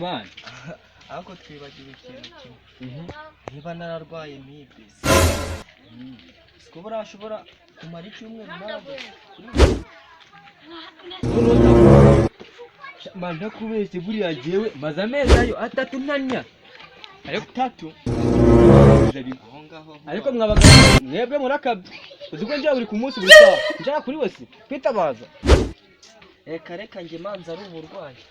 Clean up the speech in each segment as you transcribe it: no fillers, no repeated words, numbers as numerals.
Man. Ariko twibagiwe ikintu kimwe. Niba nararwaye amibe, siko burashobora kumara icyumweru ntabwo? Man, ndakubeshye, buriya jyewe maze amezi ayo 3 ntanya. Ariko 3 aho ngaho. Ariko mwabaga mwebwe murakabye, uzi ko njya buri ku munsi, buri saha njya kuri wese kwitabaza. Reka reka, njye manza ari uburwayi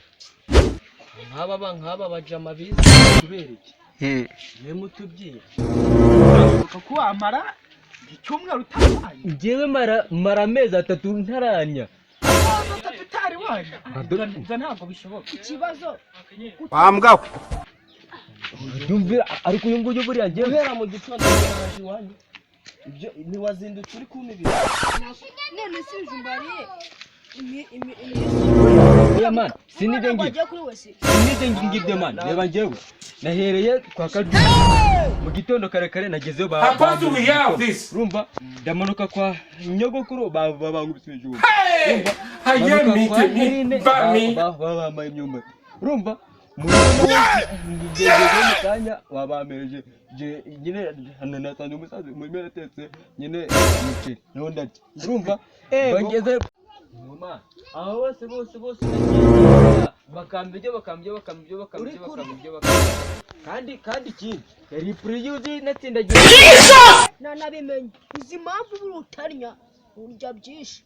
nk'aba ba nk'aba bajama bize kubera iki mwe mutubwira? Kuko wamara icyumweru utarwaye? Njyewe mara amezi 3 ntaranya. Amezi 3 utari wanya? Ibyo ntabwo bishoboka. Ikibazo. Wambwa. Yumvira, ariko uyu nguyu buriya njyewe Guhera mu gitondo naje iwanyu, ibyo ntiwazindutse uri kumpa ibintu. None si ibijumba wariye imi Oya man, sinibyo ngibyo. Wagiye kuri wese. Sinibyo ngibyo man, reba njyewe nahereye kwa Kaduha mu gitondo kare kare, nagezeyo ba Apostle, we hear of this. Urumva, ndamanuka kwa nyogokuru babankubise ibijumba. Hey! Ayé Manuka mi kwa tèmi Aline, bá mi. babampaye imyumbati. Urumva, ngeze mu kanya wabampeje je nyine hano nasanze umusaza umurimo yaratetse nyine umuceri, naho ndarya. Urumva, bangeze mama aho bose bose bose nagiye bakamba ibyo, bakamba ibyo, bakamba ibyo, bakamba ibyo, bakamba ibyo, bakamba. Kandi ikindi yari puriyuzi natsindagiye. Nanabimenye, uzi impamvu buri utarya, urya byinshi.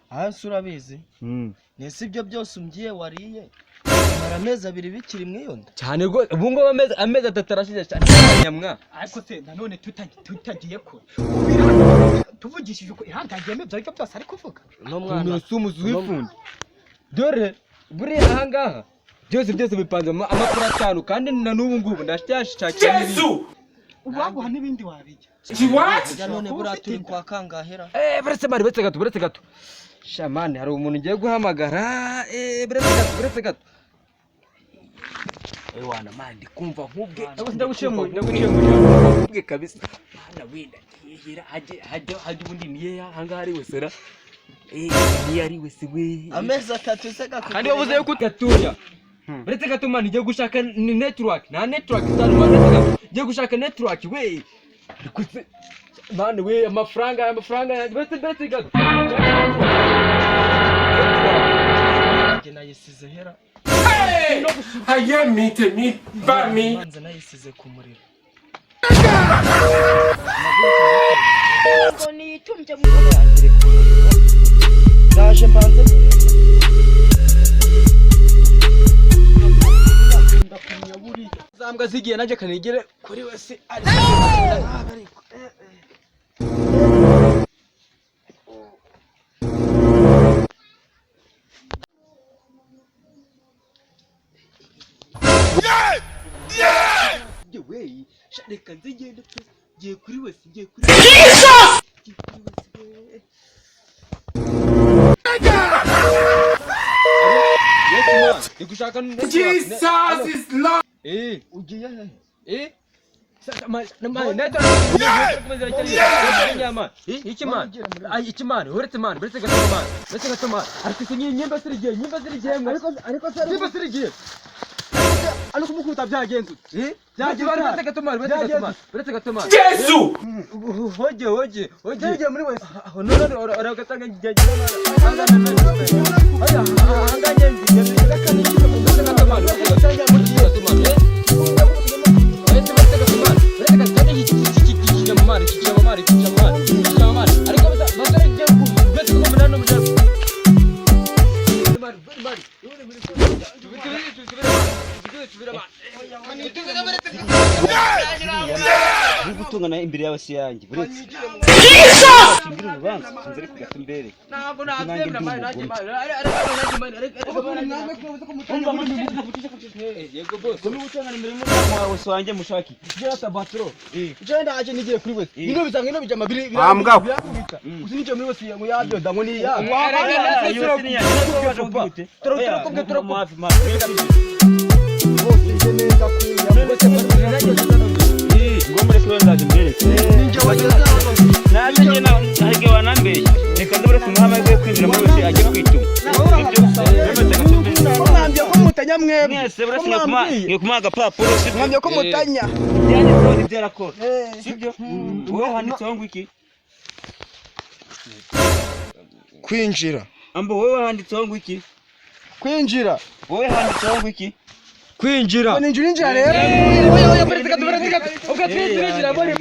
Hasi urabizi, nese ibyo byose umbwiye wariye umara amezi 2 bikiri mu iyo nda? Cyane rwose, ubu ngubu amezi 3 arashize cyane nyamwa. Ariko se nanone tutagiye kure, tuvugishije uko ihangagiyemo ibyo aribyo byose ari kuvuga. Uno mwana Si umuzi w'ifundi, dore buriya ahangaha byose byose bipanze amakuru 5, kandi na n'ubu ngubu ndacyashakira n'ibindi. Jésù! Uwaguha n'ibindi wabijya. She what? Burya none buriya turi kwa kangahera? Eh, buretse mari, buretse gato, buretse gato shamani, hari umuntu ugiye guhamagara. Eh, buretse gato, buretse gato. Ewana man, ndi kumva nkubwe, ndaguciye mu ijambo, nkubwe kabisa mana wenda yehera hajye hajye hajye, ubundi niye ahangaha ari wesera, eh niye ari wese we. Amezi 3 se? Kandi wabuze yuko gatuya. Uretse gato man, ngiye gushaka ni network, nta network itari man. Uretse gato, ngiye gushaka network we. Ariko se man we, amafaranga, amafaranga yanjye. Uretse gato. Njye nayisize hera. Hey! Ayé mi tèmi bá mi. Manza nayisize ku muriro. Ngo niyitumbye mu Yanjye iri ku muriro, ndaje mbanze nyire. Zambwa zigiye, nanjye kanigere kuri wese ari. We sha, reka nzigende pe, ngiye kuri wese, ngiye kuri, ngiye kuri wese we. Yes man, ndi gushaka network. Jesus is Lord. Eh. Ugiye hehe? Eh? Iki man, iki man, uretse man, uretse gato man, uretse gato man. Ariko se nyimba sirigiye, nyimba sirigiye mwe. Ariko se Nyimba sirigiye. Ariko kumukubita byagenze ute? Eh? Byagenze, uretse gato man, uretse gato man, uretse gato man. Jésù! Hoje, hoje, hoje. Yagiye muri wese. No no no, uragasanga ngiye. Aya, ahanganye ngiye. Uretse gato man, uretse gato man. Uretse gato man, uretse gato man, iki kijamamare, kijamamare, kijamamare, kijamamare. Ariko basore ngiye ku bese ko munano munano. Mari, mari. Uri gutungana imbere yawe si yanjye, buretse shingira urubanza nze ariko gato mbere. Ntabwo nabyemera mari, nanjye mari. Yego boss. Uri gutungana imbere y'umuryango wawe si wanjye, mushaki Jera batro. Jera ndaje nigiye kuri wese. Ino bizanga ino bijama biri Wambwa. birakubita. Uzi nigiye muri wese ngo yabyo ngo ni ya. Turakubwe, turakubwe. Bose nje neza kuya. Ngo mureke we, ndaje mbereke. Ninjye wageze hano. Naje njye na hari igihe wanambeshye, reka ndabure kumuha amahirwe yo kwinjira muri wese ajye kwituma. Ibyo Mwambye ko mutanyamwe. mwebwe. Mwese buretse Ko mwambwiye. ngiye kumuha agapapuro, sibyo? Mwambwiye ko mutanya. Byanditseho nibyo arakora, sibyo? Wowe handitseho ngo iki? Kwinjira. Ambo, wowe handitseho ngo iki? Kwinjira. Wowe handitseho ngo iki? Kwinjira. Ngo ninjira, injira rero. Oya, oya, buretse gato, buretse gato. Ubwo twinjira muri.